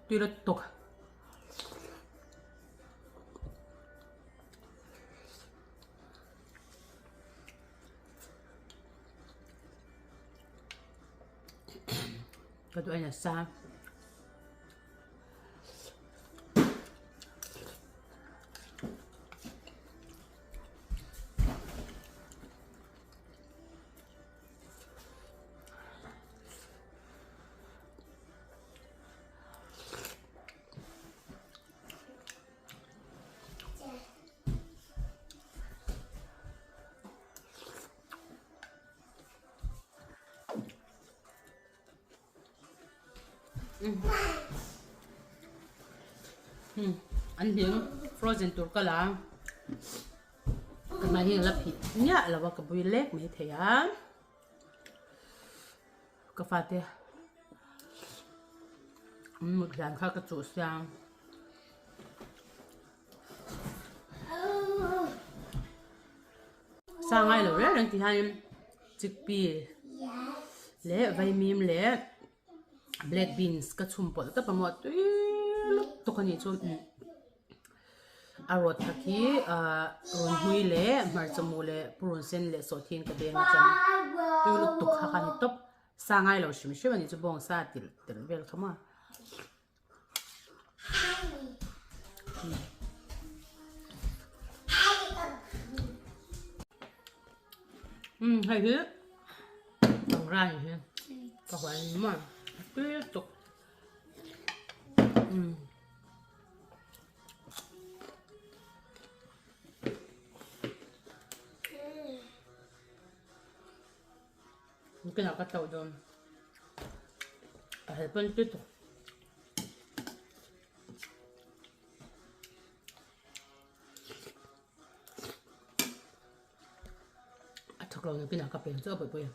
Tui lutuk. Ka duh ain a sa. An hling frozen tur ka la a ka hmai hi la phih miah lo a ka bui lek mai thei a ka fate an mut hlan kha ka chuh sia. Sa ngai lo reng reng ti hianin chickpea leh vaimim leh black beans ka chhum pawlh tawp a maw tui lutuk a nih chu a rawt kha khi ahh rawn hlui leh hmarcha mu leh purun sen leh sawhthing ka beng a chuan tui lutuk kha kha a ni tawp sa ngai lo hrim hrim a nih chu bawngsa telh telh vel kha maw. Umm hei hi pangra ni hi ka huai ni maw a tui lutuk umm. Kinah ka tauh dawn a hel pawn tui tuk. A thawk lo na kinah ka peng chu a buaipui a.